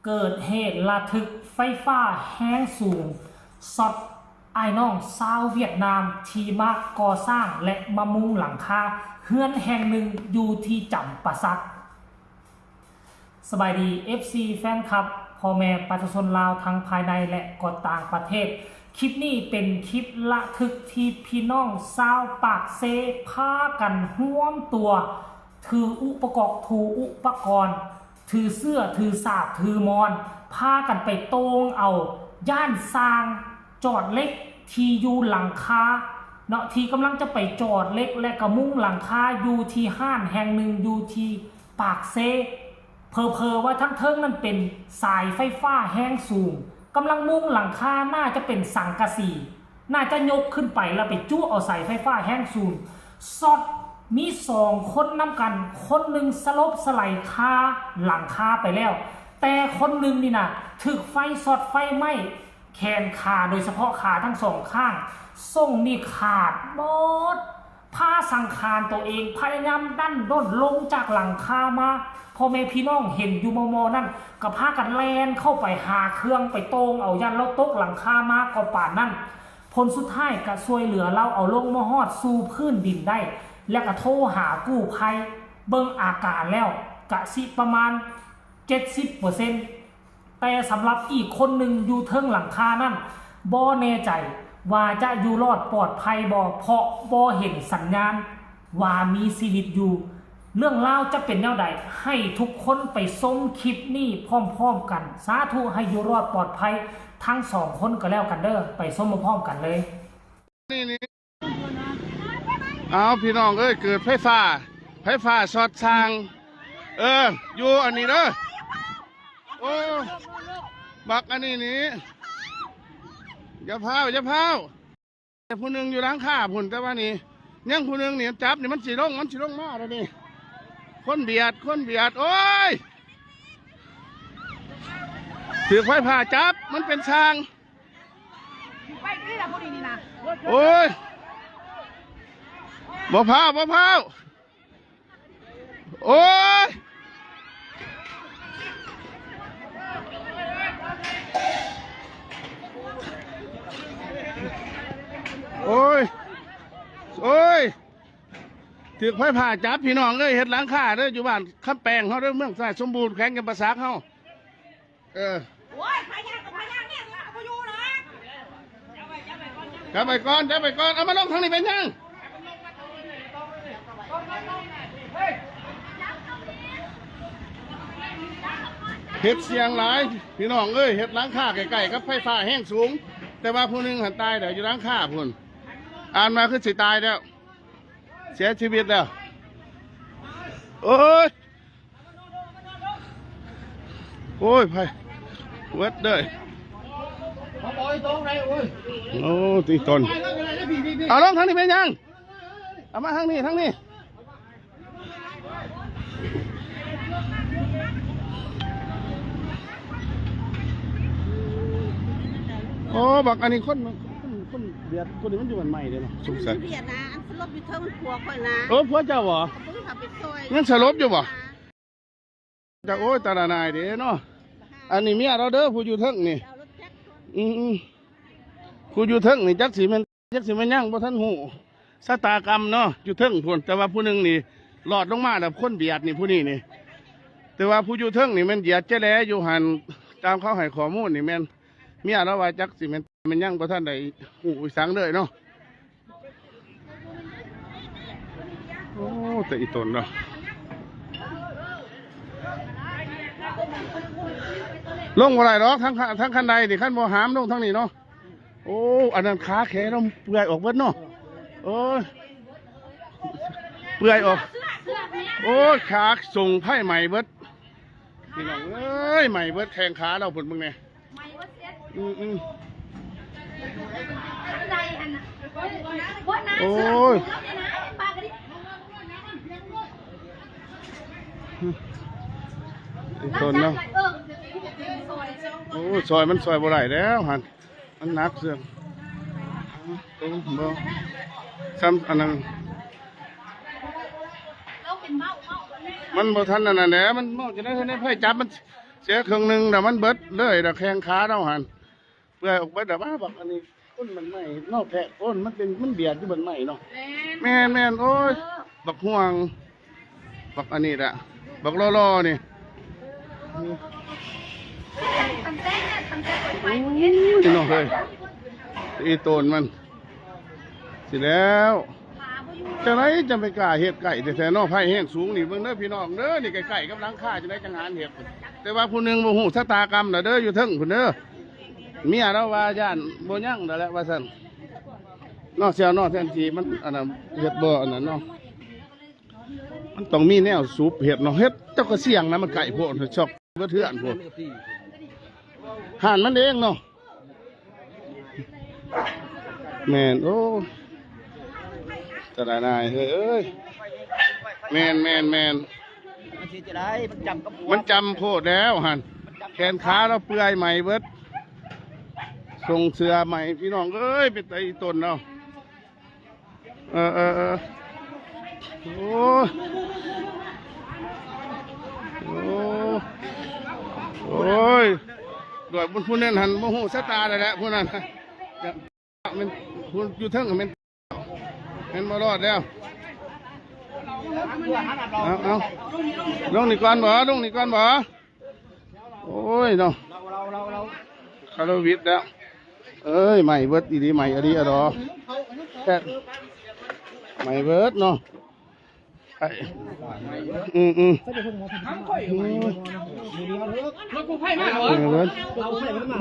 ເກີດເຫດລະທຶກໄຟຟ້າແຮງສູງຊັອດອ້າຍນ້ອງຊາວຫວຽດນາມທີ່ມາກໍ່ສ້າງ ແລະ ມາມຸງຫຼັງຄາເຮືອນແຫ່ງໜຶ່ງຢູ່ທີ່ຈຳປາສັກ. ສະບາຍດີ ເອັຟຊີ ແຟນຄລັບ ພໍ່ແມ່ປະຊາຊົນລາວທັງພາຍໃນ ແລະ ກໍຕ່າງປະເທດ. ຄລິບນີ້ເປັນຄລິບລະທຶກທີ່ພີ່ນ້ອງຊາວປາກເຊພາກັນຮວມຕົວ ຖືອຸປະກອບ ຖືອຸປະກອນ ຖືເຊືອກ ຖືສາກ ຖືໝອນ ພາກັນໄປໂຕ່ງເອົາຢ້ານຊ່າງຈອດເຫຼັກທີ່ຢູ່ຫຼັງຄາເນາະ ທີ່ກຳລັງຈະໄປຈອດເຫຼັກ ແລະ ກະມຸງຫຼັງຄາຢູ່ທີ່ຮ້ານແຫ່ງໜຶ່ງຢູ່ທີ່ປາກເຊ. ເຜີໆວ່າທາງເທິງນັ້ນເປັນສາຍໄຟຟ້າແຮງສູງ ກຳລັງມຸງຫຼັງຄາ ໜ້າຈະເປັນສັງກະສີ ໜ້າຈະຍົກຂຶ້ນໄປແລ້ວໄປຈຸເອົາສາຍໄຟຟ້າແຮງສູງຊັອດ. ມີສອງຄົນນຳກັນ ຄົນໜຶ່ງສະຫຼົບສະໄຫຼຄາຫຼັງຄາໄປແລ້ວ ແຕ່ຄົນໜຶ່ງນີ້ນະ ຖືກໄຟຊັອດໄຟໄໝ້ແຂນຂາ ໂດຍສະເພາະຂາທັງສອງຂ້າງ ສົ້ງນີ້ຂາດໝົດ. ພາສັງຂານໂຕເອງພະຍາຍາມດັນດ້ນລົງຈາກຫຼັງຄາມາ. ພໍ່ແມ່ພີ່ນ້ອງເຫັນຢູ່ມໍ່ໆນັ້ນ ກໍພາກັນແລ່ນເຂົ້າໄປຫາເຄື່ອງໄປໂຕ່ງເອົາ ຢ້ານລາວຕົກຫຼັງຄາມາກໍປານນັ້ນ. ຜົນສຸດທ້າຍກະຊ່ວຍເຫຼືອລາວເອົາລົງມາຮອດສູ່ພື້ນດິນໄດ້ ແລະ ກະໂທຫາກູ້ໄພ. ເບິ່ງອາການແລ້ວກະຊິປະມານເຈັດສິບເປີເຊັນ ແຕ່ສຳລັບອີກຄົນໜຶ່ງຢູ່ເທິງຫຼັງຄານັ້ນ ບໍ່ແນ່ໃຈວ່າຈະຢູ່ລອດປອດໄພບໍ່ ເພາະບໍ່ເຫັນສັນຍານວ່າມີຊີວິດຢູ່. ເລື່ອງລາວຈະເປັນແນວໃດ ໃຫ້ທຸກຄົນໄປຊົມຄລິບນີ້ພ້ອມໆກັນ. ສາທຸ ໃຫ້ຢູ່ລອດປອດໄພທັງສອງຄົນກໍແລ້ວກັນເດີ້. ໄປຊົມພ້ອມໆກັນເລີຍ. ນີ້ ນີ້ ເອົາ ພີ່ນ້ອງເອີຍ ເກີດໄຟຟ້າ ໄຟຟ້າຊັອດຊ່າງ ເອີ ຢູ່ອັນນີ້ເດີ. ໂອ້ ບັກອັນນີ້ນີ້ ຢ່າພ້າວ ຢ່າພ້າວ. ແຕ່ຜູ້ໜຶ່ງຢູ່ຫຼັງຄາພຸ້ນ ແຕ່ວ່ານີ້ຍັງຜູ້ໜຶ່ງນີ້ຈັບນີ້ ມັນຊິລົງ ມັນຊິລົງມາແລ້ວນີ້. ຄົນບຽດ ຄົນບຽດ ໂອ້ຍ ຖືກໄຟຟ້າຈັບ ມັນເປັນຊ່າງ. ໄປນີ້ລະ ຜູ້ນີ້ນີ້ນະ. ໂອ້ຍ ບໍ່ພ້າວ ບໍ່ພ້າວ. ໂອ້ຍ ໂອ້ຍ ໂອ້ຍ ຖືກໄຟຟ້າຈັບ ພີ່ນ້ອງເອີຍ. ເຮັດຫຼັງຄາເດີ ຢູ່ບ້ານຄຳແປງເຮົາເດີ ເມືອງຊາຍສົມບູນ ແຂວງຈຳປາສັກເຮົາ. ເອີ ໂອ້ຍ ພະຍາກໍພະຍາແນ່ ບໍ່ຢູ່ດອກ. ຈັບໄປກ່ອນ ຈັບໄປກ່ອນ. ເອົາ ມາລົງທາງນີ້ເປັນຫຍັງ? ເຮັດສ່ຽງຫຼາຍ ພີ່ນ້ອງເອີຍ. ເຮັດຫຼັງຄາໃກ້ໆກັບໄຟຟ້າແຮງສູງ ແຕ່ວ່າຜູ້ໜຶ່ງຫັ້ນຕາຍແລ້ວ ຢູ່ຫຼັງຄາພຸ້ນ. ອ່ານມາຄືຊິຕາຍແລ້ວ. ເສຍຊີວິດແລ້ວ. ໂອ້ຍ ໂອ້ຍ ໄພເວີດເດີ. ໂອ້ ຕີຕົນ. ເອົາ ລົງທາງນີ້ເປັນຫຍັງ? ເອົາ ມາທາງນີ້ ທາງນີ້. ໂອ້ ບັກອັນນີ້ຄົນ ຄົນ ຄົນຫວຽດ ຄົນນີ້ມັນຢູ່ບ້ານໃໝ່ເດ້ເນາະ ສົງໄສ. ຄົນຫວຽດນະ ອັນສະຫຼົບຢູ່ເທິງ ມັນຜົວຂ້ອຍນະ. ເອີ ຜົວເຈົ້າບໍ? ເພິ່ນພາໄປຊ່ອຍ. ຍັງສະຫຼົບຢູ່ບໍ? ຈັກ ໂອ້ຍ ຕາລະນາຍເດ້ເນາະ. ອັນນີ້ເມຍລາວເດີ ຜູ້ຢູ່ເທິງນີ້. ອືມ ຜູ້ຢູ່ເທິງນີ້ ຈັກຊິແມ່ນ ຈັກຊິແມ່ນຫຍັງ ບໍ່ທັນຮູ້ຊະຕາກຳເນາະ ຢູ່ເທິງພຸ້ນ. ແຕ່ວ່າຜູ້ໜຶ່ງນີ້ລອດລົງມາແລ້ວ ຄົນຫວຽດນີ້ ຜູ້ນີ້ນີ້. ແຕ່ວ່າຜູ້ຢູ່ເທິງນີ້ແມ່ນຫວຽດແຈແລຢູ່ຫັ້ນ ຕາມເຂົາໃຫ້ຂໍ້ມູນນີ້ແມ່ນເມຍລາວວ່າ ຈັກຊິແມ່ນ ແມ່ນຫຍັງ ບໍ່ທັນໄດ້ຮູ້ອີ່ສັງເລີຍເນາະ. ໂອ້ ແຕ່ອີ່ຕົນເນາະ ລົງບໍ່ໄດ້ດອກ ທາງ ທາງຄັນໄດນີ້ ຄັນບໍ່ຫາມລົງທາງນີ້ເນາະ. ໂອ້ ອັນນັ້ນຂາແຂນເຮົາເປື່ອຍອອກເບິດເນາະ. ໂອ້ຍ ເປື່ອຍອອກ. ໂອ້ຍ ຂາສົ່ງໄຟໄໝ້ເບິດ ພີ່ນ້ອງເອີຍ. ໄໝ້ເບິດແຂ້ງຂາລາວພຸ້ນ ເບິ່ງແດ່. ອືມ ອືມ ໂອ້ຍ ອີ່ຕົນເນາະ. ໂອ້ຍ ຊ່ອຍມັນຊ່ອຍບໍ່ໄດ້ແລ້ວຫັ້ນ ມັນໜັກເຊື່ອງ. ໂອ້ ບໍ່ ຊ້ຳອັນນັ້ນ ມັນບໍ່ທັນອັນນັ້ນແຫຼະ. ມັນເມົາຈັ່ງໃດ ໃນໄຟຈັບມັນ ເສຍເຄິ່ງໜຶ່ງແລ້ວ ມັນເບິດເລີຍ ແລ້ວແຂ້ງຂາເຮົາຫັ້ນເປື່ອຍອອກເບິດແລ້ວ. ບັກອັນນີ້ ຄົນມັນໄໝ້ເນາະ ແພະ ຄົນມັນເປັນ ມັນບຽດຢູ່ບັນໄໝ້ເນາະ. ແມ່ນ ແມ່ນ ໂອ້ຍ ບັກຮ່ວງ ບັກອັນນີ້ລະ ບັກຫຼໍ່ໆ ນີ້. ໂອ້ຍ ເນາະເຮີ້ຍ ອີ່ໂຕນມັນ ຊິແລ້ວ ຈັ່ງໃດຈັ່ງໄປກ້າເຮັດໃກ້ແທ້ໆເນາະ. ໄຟແຮງສູງນີ້ ເບິ່ງເດີພີ່ນ້ອງເດີ ນີ້ໃກ້ໆກັບຫຼັງຄາ ຈັ່ງໃດຈັ່ງຫານເຮັດ. ແຕ່ວ່າຜູ້ໜຶ່ງບໍ່ຮູ້ຊະຕາກຳລະເດີ ຢູ່ເທິງພຸ້ນເດີ ເມຍລາວວ່າຢ້ານບໍ່ຍັງແລ້ວແຫຼະວ່າຊັ້ນເນາະ ສ່ຽວເນາະ. ແທນທີ່ມັນອັນນັ້ນເຮັດບໍ່ອັນນັ້ນເນາະ ມັນຕ້ອງມີແນວສູບເຮັດເນາະ. ເຮັດເຈົ້າກະສ່ຽງນະ ມັນໃກ້ໂພດ ຊັອກເບິດເຮືອນພຸ້ນ ຮ້ານມັນເອງເນາະ. ແມ່ນ ໂອ້ ຕະລາຍນາຍເຮີ້ຍ ແມ່ນໆໆ ມັນຊິຈະໄດ້ ມັນຈຳກັບຫົວ ມັນຈຳໂພດແລ້ວຫັ້ນ ແຂນຂາລາວເປື່ອຍໄໝ້ເບິດ ສົ່ງເສື້ອໃໝ່ ພີ່ນ້ອງເອີຍ ເປັນຕາອີ່ຕົນເນາະ. ເອີ ເອີ ເອີ ໂອ້ ໂອ້ ໂອ້ຍ ດ້ວຍບຸນຜູ້ນັ້ນຫັ້ນ ບໍ່ຮູ້ຊະຕາແລ້ວແຫຼະ ຜູ້ນັ້ນ ແມ່ນຜູ້ຢູ່ເທິງແມ່ນ ແມ່ນບໍ່ລອດແລ້ວ. ເອົາ ເອົາ ລົງນີ້ກ່ອນບໍ ລົງນີ້ກ່ອນບໍ. ໂອ້ຍເນາະ ຄາໂລວິດແລ້ວ ເອີຍ ໄໝ້ເບິດອີ່ຫຼີ ໄໝ້ອີ່ຫຼີອະດອ ແທ້ ໄໝ້ເບິດເນາະ. ໄອ້ ອືມໆ ອືມ ລົດກູ້ໄພມາເຫາະ ໄໝ້ເບິດ.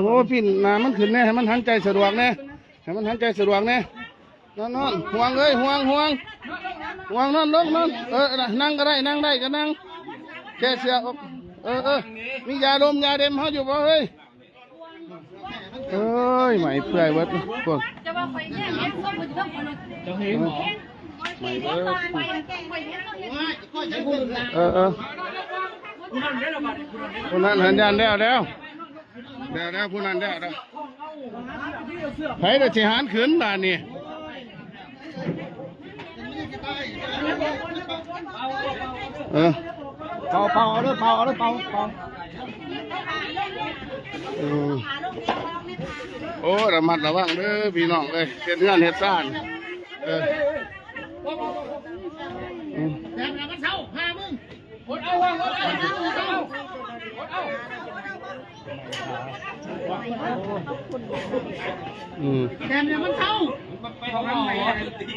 ໂອ້ ປິ່ນໜ້າມັນຂຶ້ນແດ່ ໃຫ້ມັນຫັນໃຈສະດວກແດ່ ໃຫ້ມັນຫັນໃຈສະດວກແດ່. ນອນ ນອນ ຫ່ວງເອີຍ ຫ່ວງ ຫ່ວງ ຫ່ວງ ນອນລົງ ນອນ ເອີ ນະ ນັ່ງກໍໄດ້ ນັ່ງໄດ້ກໍນັ່ງ ແກ້ເສື້ອອອກ ເອີ ເອີ ມີຢາດົມຢາເດັມເຮົາຢູ່ບໍ່ເຮີ້ຍ? ເອີຍ ໄໝ້ເປື່ອຍເບິດພຸ້ນ ຈະວ່າຂ້ອຍແຍງເຫັນສົບຢູ່ເທິງພຸ້ນ ເຈົ້າເຫັນບໍ່? ໄໝ້ເບິດ ເອີ ເອີ ຜູ້ນັ້ນເດີລະບາດນີ້ ຜູ້ນັ້ນເດີ ຜູ້ນັ້ນຫັ້ນຢ້ານແລ້ວ ແລ້ວ ແລ້ວ ແລ້ວ ຜູ້ນັ້ນແລ້ວ ແລ້ວ ໃຜລະຊິຫານຂຶ້ນບາດນີ້? ເອີ ເປົ່າ ເປົ່າເອົາເດີ ເປົ່າເອົາເດີ ເປົ່າ ເປົ່າ ເອີ ໂອ້ ລະມັດລະວັງເດີພີ່ນ້ອງເອີຍ ເຮັດເຮືອນເຮັດຊານ ເອີ ອືມ ແບບນັ້ນມັນເຊົາ ພາມຶງ ອືມ ແບບນີ້ມັນເຊົາ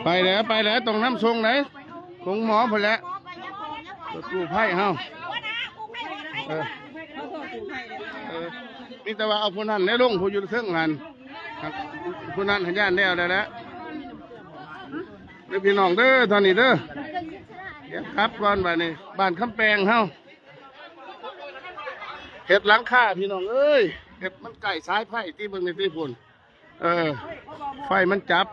ໄປແລ້ວ ໄປແລ້ວ ຕ້ອງນຳສົ່ງໃດ ໂຮງໝໍພຸ້ນແຫຼະ ລົດກູ້ໄພເຮົາ ເອີ ເອີ ມີແຕ່ວ່າເອົາຜູ້ນັ້ນແຫຼະລົງ ຜູ້ຢູ່ເທິງຫັ້ນ ຜູ້ນັ້ນຫັ້ນຢ້ານແລ້ວ ແລ້ວແຫຼະ ເດີພີ່ນ້ອງເດີ ເທົ່ານີ້ເດີ ດຽວກັບກ່ອນບາດນີ້ ບ້ານຄຳແປງເຮົາ ເຮັດຫຼັງຄາພີ່ນ້ອງເອີຍ ເຮັດມັນໃກ້ສາຍໄຟຕິ ເບິ່ງນີ້ຕິພຸ້ນ ເອີ ໄຟມັນຈັບ.